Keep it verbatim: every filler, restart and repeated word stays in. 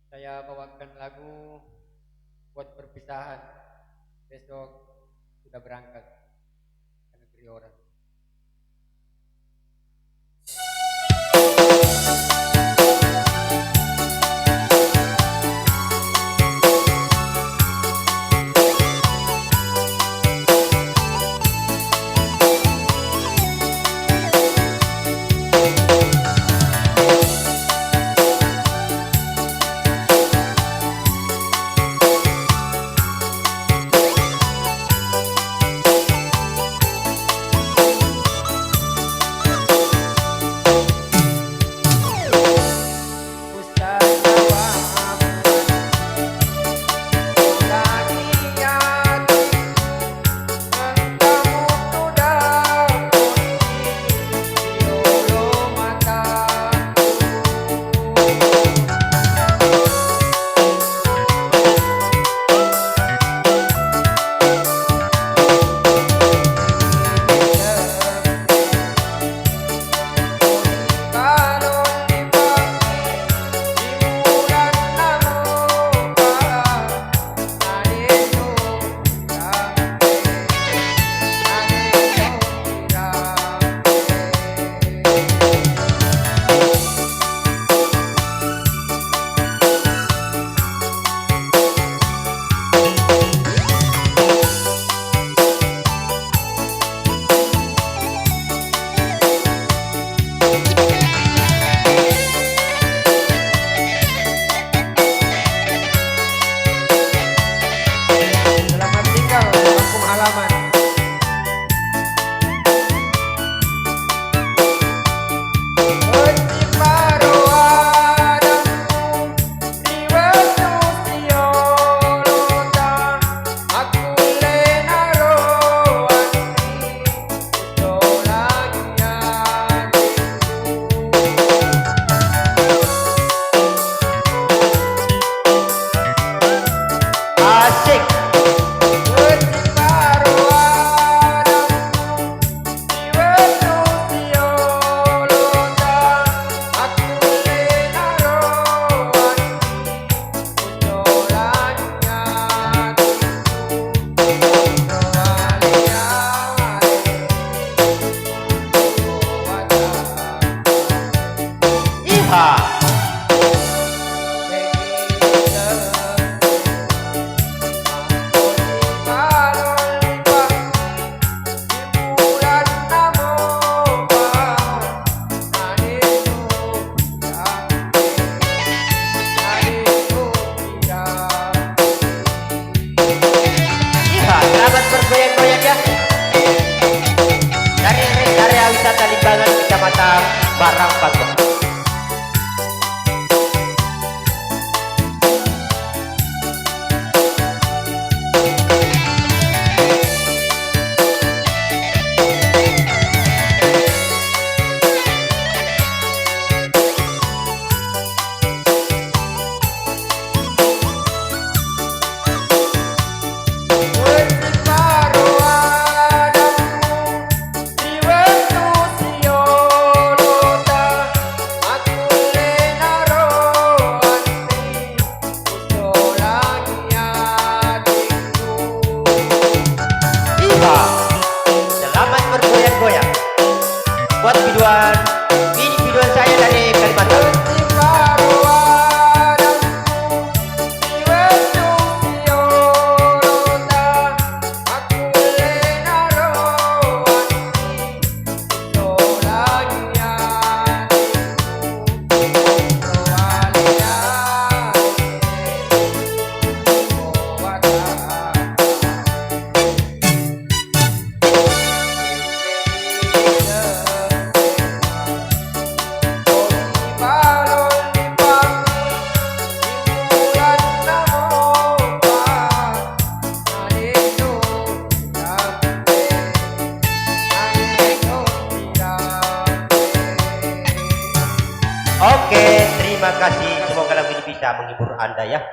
Saya bawakan lagu buat perpisahan. Besok sudah berangkat ke negeri orang. Selamat tinggal kampung halaman. Asik. Iha. Iha, selamat bergoyang-goyang ya. Dari Res Area Wisata Limbangan, Kecamatan Barang Panggung. Iha, selamat bergoyang-goyang. Buat biduan, ini biduan saya dari Kalimantan. Oke, terima kasih. Semoga lagu ini bisa menghibur Anda ya.